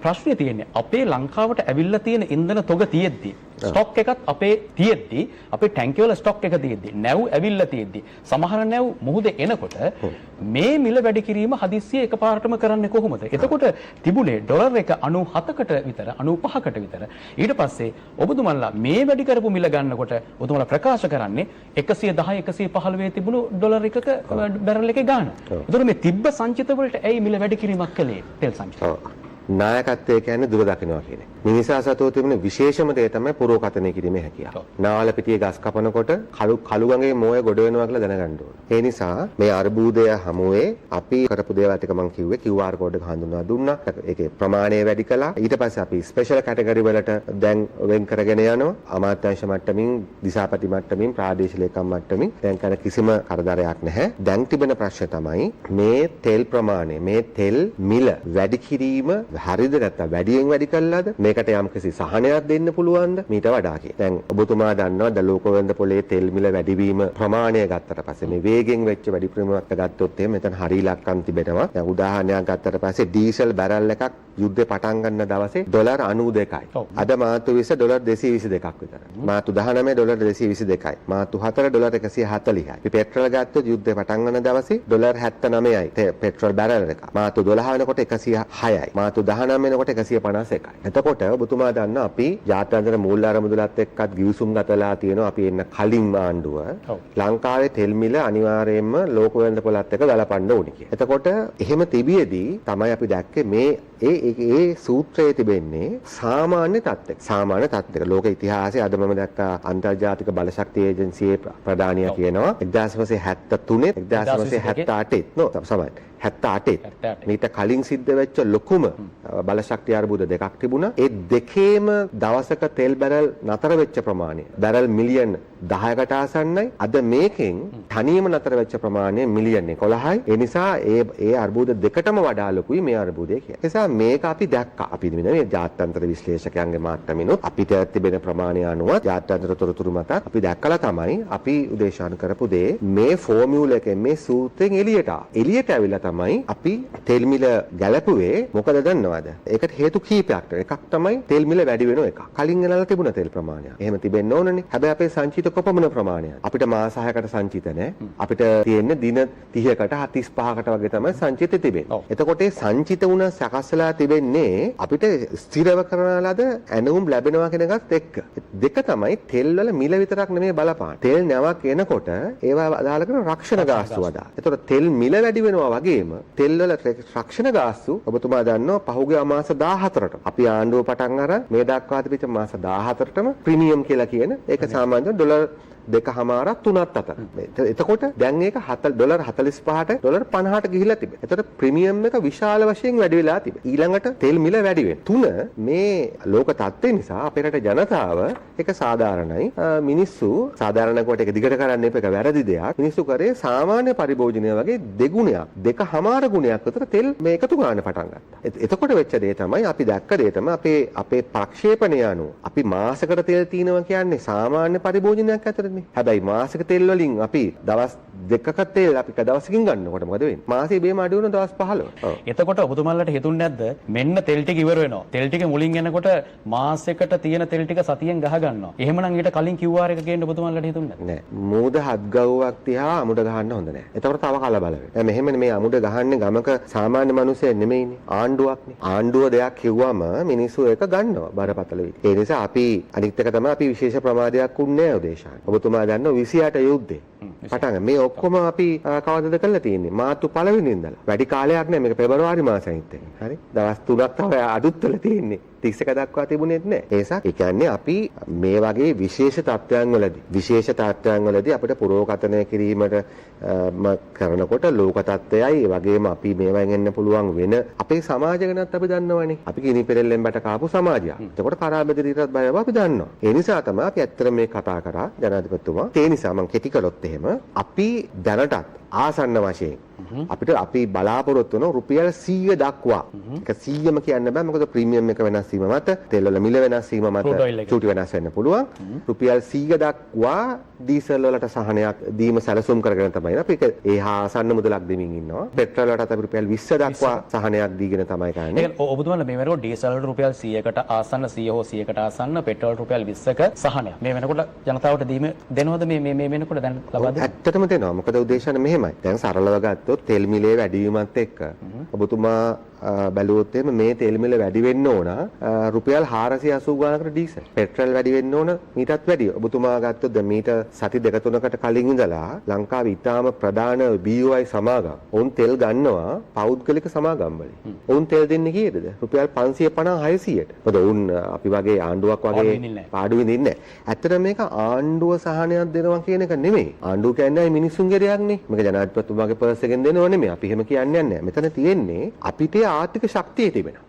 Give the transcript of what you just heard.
ප්‍රශ්නේ තියෙන්නේ අපේ ලංකාවට ඇවිල්ලා තියෙන ඉන්ධන තොග තියෙද්දි, ස්ටොක් එකත් අපේ තියෙද්දි, අපේ ටැංකිය වල ස්ටොක් එක තියෙද්දි, නැව් ඇවිල්ලා තියෙද්දි, සමහර නැව් මුහුදේ එනකොට මේ මිල වැඩි කිරීම හදිස්සියේ එකපාරටම කරන්නේ කොහොමද? එතකොට තිබුණේ ඩොලර් එක 97කට විතර, 95කට විතර. ඊට පස්සේ ඔබතුමන්ලා මේ වැඩි කරපු මිල ගන්නකොට ඔබතුමන්ලා ප්‍රකාශ කරන්නේ 110 115 තිබුණු ඩොලර් එකක බැරල් එකේ ගාන. එතකොට මේ තිබ්බ සංචිත වලට ඇයි මිල වැඩි කිරීමක් කළේ තෙල් සංචිත? නායකත්වය කියන්නේ දුර දකින්නවා කියන එක. මිනිසා සතුව තිබුණ විශේෂම දේ තමයි පුරෝකථනය කිරීමේ හැකියාව. නාල පිටියේ ගස් කපනකොට කළු ගඟේ මෝය ගොඩ වෙනවා කියලා දැනගන්න ඕන. ඒ නිසා මේ අර්බුදය හමුවේ අපි කරපු දේවල් ටික මම කිව්වේ, QR code එක හඳුන්වා දුන්නා. ඒකේ ප්‍රමාණය වැඩි කළා. ඊට පස්සේ අපි ස්පෙෂල් කැටගරි වලට දැන් වෙන් කරගෙන යනවා. අමාත්‍යාංශ මට්ටමින්, දිසාපති මට්ටමින්, ප්‍රාදේශීය ලේකම් මට්ටමින් දැන් කරන කිසිම කරදරයක් නැහැ. දැන් තිබෙන ප්‍රශ්නේ තමයි මේ තෙල් ප්‍රමාණය, මේ තෙල් මිල වැඩි කිරීම හරිද නැත්නම් වැඩියෙන් වැඩි කළාද, මේකට යම්කිසි සහනයක් දෙන්න පුළුවන්ද මීට වඩා කියලා. දැන් ඔබතුමා දන්නවා ද ලෝක වෙළඳ පොලේ තෙල් මිල වැඩිවීම ප්‍රමාණය ගත්තට පස්සේ මේ වේගෙන් වෙච්ච වැඩි ප්‍රමාණයක් ගත්තොත් එහෙම මෙතන හරි ඉලක්කම් තිබෙනවා. දැන් උදාහරණයක් ගත්තට පස්සේ ඩීසල් බැරල් එකක් යුද්ධේ පටන් ගන්න දවසේ ඩොලර් 92යි. අද මාර්තු 20 ඩොලර් 222ක් විතර. මාර්තු 19 ඩොලර් 222යි. මාර්තු 4 ඩොලර් 140යි. අපි පෙට්‍රල් ගත්තොත් යුද්ධේ පටන් ගන්න දවසේ ඩොලර් 79යි පෙට්‍රල් බැරල් එක. මාර්තු 12 වෙනකොට 106යි. මාර්තු 19 වෙනකොට 151යි. එතකොට ඔබතුමා දන්න අපි ජාත්‍යන්තර මූල්‍ය අරමුදලත් එක්කත් ගිවිසුම් ගතලා තියෙනවා. අපි එන්න කලින් ආණ්ඩුව ලංකාවේ තෙල් මිල අනිවාර්යයෙන්ම ලෝක වෙළඳ පොළත් එක්ක ගලපන්න ඕනි කියලා. එතකොට එහෙම තිබියදී තමයි අපි දැක්කේ මේ ඒ සූත්‍රයේ තිබෙන්නේ සාමාන්‍ය තත්ත්වයක්. සාමාන්‍ය තත්ත්වයක ලෝක ඉතිහාසයේ අද මම දැක්කා අන්තර්ජාතික බලශක්ති ඒජන්සියේ ප්‍රධානියා කියනවා 1973 1978 නෝ සමහර 78 මීට කලින් සිද්ධ වෙච්ච ලොකුම බලශක්ති අර්බුද දෙකක් තිබුණා. ඒ දෙකේම දවසක තෙල් බැරල් නතර වෙච්ච ප්‍රමාණය බැරල් මිලියන් 10කට ආසන්නයි. අද මේකෙන් තනියම නතර වෙච්ච ප්‍රමාණය මිලියන් 11යි. ඒ නිසා ඒ අර්බුද දෙකටම වඩා ලොකුයි මේ අර්බුදය කියන්නේ. ඒ නිසා මේක අපි දැක්කා. අපි නෙමෙයි ජාත්‍යන්තර විශ්ලේෂකයන්ගේ මට්ටමිනුත් අපිට තිබෙන ප්‍රමාණය අනුව ජාත්‍යන්තර තොරතුරු මතත් අපි දැක්කලා තමයි අපි උදේශාන කරපු දේ මේ ෆෝමියුලා එකෙන් මේ සූත්‍රයෙන් එළියට ආවා. එළියට ඇවිල්ලා තමයි අපි තෙල් මිල ගැලපුවේ. මොකද දන්නවද? ඒකට හේතු කීපයක්. එකක් තමයි තෙල් මිල වැඩි වෙන එක. කලින් ගෙනල්ලා තිබුණ තෙල් ප්‍රමාණය. එහෙම තිබෙන්න ඕනනේ. හැබැයි අපේ සංචිත කොපමණ ප්‍රමාණයක්ද? අපිට මාස 6කට සංචිත නැහැ. අපිට තියෙන්නේ දින 30කට 35කට වගේ තමයි සංචිත තිබෙන්නේ. එතකොට ඒ සංචිත වුණ සකස් වෙලා තිබෙන්නේ අපිට ස්ථිරව කරන ලද ඇණවුම් ලැබෙනවා කියන එකත් එක්ක. දෙක තමයි තෙල් වල මිල විතරක් නෙමෙයි බලපාන. තෙල් නැවක් එනකොට ඒවා අදාළ කරන රක්ෂණ ගාස්තු අදාළ. එතකොට තෙල් මිල වැඩි වෙනවා වගේම තෙල් වල රක්ෂණ ගාස්තු ඔබතුමා දන්නවා පහුගිය මාස 14ටම අපි ආණ්ඩුව පටන් අරන් මේ දක්වා තිබිච්ච මාස 14ටම ප්‍රීමියම් කියලා කියන ඒක සාමාන්‍යයෙන් ඩොලර් 2.5 3ත් අතර. එතකොට දැන් ඒක ඩොලර් 45ට ඩොලර් 50ට ගිහිලා තිබෙනවා. එතකොට ප්‍රීමියම් එක විශාල වශයෙන් වැඩි වෙලා තිබෙනවා. ඊළඟට තෙල් මිල වැඩි වෙනවා. තුන මේ ලෝක තත්ත්වය නිසා අපේ රටේ ජනතාව ඒක සාධාරණයි. මිනිස්සු සාධාරණ කොට ඒක දිගට කරන්න එපා. ඒක වැරදි දෙයක්. මිනිස්සු කරේ සාමාන්‍ය පරිභෝජනය වගේ දෙගුණයක් 2.5 ගුණයක් විතර තෙල් මේ එකතු ගන්න පටන් ගත්තා. එතකොට වෙච්ච දේ තමයි අපි දැක්ක දේ තමයි අපේ ප්‍රක්ෂේපණය අනුව අපි මාසෙකට තෙල් තියනවා කියන්නේ සාමාන්‍ය පරිභෝජනයක් අතරනේ. හැබැයි මාසික තෙල් වලින් අපි දවස් දෙකක තෙල් අපි දවසකින් ගන්නකොට මොකද වෙන්නේ? මාසෙ බේම අඩු වෙන දවස් 15. ඔව්. එතකොට ඔබතුමාලට හිතුන්නේ නැද්ද මෙන්න තෙල් ටික ඉවර වෙනවා. තෙල් ටික මුලින් එනකොට මාසෙකට තියෙන තෙල් ටික සතියෙන් ගහ ගන්නවා. එහෙමනම් ඊට කලින් QR එක ගේන්න ඔබතුමාලට හිතුන්නේ නැද්ද? නෑ. මූද හත් ගව්වක් තියා අමුඩ ගහන්න හොඳ නෑ. එතකොට තව කලබල වෙනවා. දැන් මෙහෙමනේ මේ අමුඩ ගහන්නේ ගමක සාමාන්‍ය මිනිස්සු නෙමෙයිනේ. ආණ්ඩුවක්නේ. ආණ්ඩුව දෙයක් කිව්වම මිනිස්සු ඒක ගන්නවා බරපතල විදිහට. ඒ නිසා අපි අනිත් එක තමයි අපි විශේෂ ප්‍රමාදයක් උන්නේ නෑ උදේශාන. ඔබතුමා දන්නවා 28 යුද්ධේ පටන් මේ ඔක්කොම අපි කවදද කරලා තියෙන්නේ? මාර්තු පළවෙනි ඉඳලා. වැඩි කාලයක් නෑ මේක පෙබරවාරි මාසෙන් ඉතින්. හරි. දවස් 3ක් තව අඩුත් වෙලා තියෙන්නේ. 31 දක්වා තිබුණෙත් නෑ. ඒ නිසා ඒ කියන්නේ අපි මේ වගේ විශේෂ තත්ත්වයන් වලදී අපිට පුරෝකථනය කිරීමට කරනකොට ලෝක තත්ත්වයයි ඒ වගේම අපි මේවෙන් එන්න පුළුවන් වෙන අපේ සමාජ ගැනත් අපි දන්නවනේ. අපි කිනි පෙරෙල්ලෙන් බට කාපු සමාජයක්. එතකොට කරාබෙදිරිටත් බය බව අපි දන්නවා. ඒ නිසා තමයි අපි ඇත්තට මේ කතා කරා ජනාධිපතිතුමා. ඒ නිසා මම කෙටි කළොත් එහෙම අපි දැනටත් ආසන්න වශයෙන් අපිට අපි බලාපොරොත්තු වෙන රුපියල් 100 දක්වා. ඒක 100ම කියන්න බෑ, මොකද ප්‍රීමියම් එක වෙනස් වීම මත, තෙල් වල මිල වෙනස් වීම මත චූටි වෙනස් වෙන්න පුළුවන්. රුපියල් 100 දක්වා ඩීසල් වලට සහනයක් දීම සැලසුම් කරගෙන තමයි අපි ඒක ඒ හා ආසන්න මුදලක් දෙමින් ඉන්නවා. පෙට්‍රල් වලටත් අපි රුපියල් 20 දක්වා සහනයක් දීගෙන තමයි කරන්නේ. ඒ කියන්නේ ඔබතුමාලා මේ වෙනකොට ඩීසල් වලට රුපියල් 100කට ආසන්න, 100 හෝ 100කට ආසන්න, පෙට්‍රල් රුපියල් 20ක සහනයක් මේ වෙනකොට ජනතාවට දීම දෙනවද? මේ මේ වෙනකොට දැන් ලබා දෙන්නේ? ඇත්තටම දෙනවා. මොකද උදේශන මෙහෙමයි. දැන් සරලව ගත්තොත් තෙල් මිලේ වැඩි වීමත් එක්ක ඔබතුමා බැලුවොත් එහෙම මේ තෙල් මිල වැඩි වෙන්න ඕන රුපියල් 480 ගානකට ඩීසල්. පෙට්‍රල් වැඩි වෙන්න ඕන මීටත් වැඩිය. ඔබතුමා ගත්තොත් දැන් මීට සති දෙක තුනකට කලින් ඉඳලා ලංකාවේ ඉතාම ප්‍රධාන BOI සමාගම් ඔවුන් තෙල් ගන්නවා පෞද්ගලික සමාගම් වලින්. ඔවුන් තෙල් දෙන්නේ කීයටද? රුපියල් 550 600ට. මොකද ඔවුන් අපි වගේ ආණ්ඩුවක් වගේ පාඩු විඳින්නේ නැහැ. ඇත්තටම මේක ආණ්ඩුව සහනයක් දෙනවා කියන එක නෙමෙයි. ආණ්ඩුව කියන්නේ මිනිස්සුන්ගේ දෙයක් නේ. මේක ජනාධිපතිතුමාගේ පර්ස් එකෙන් දෙනව නෙමෙයි. අපි එහෙම කියන්නේ නැහැ. මෙතන තියෙන්නේ අපිට ආර්ථික ශක්තිය තිබෙනවා.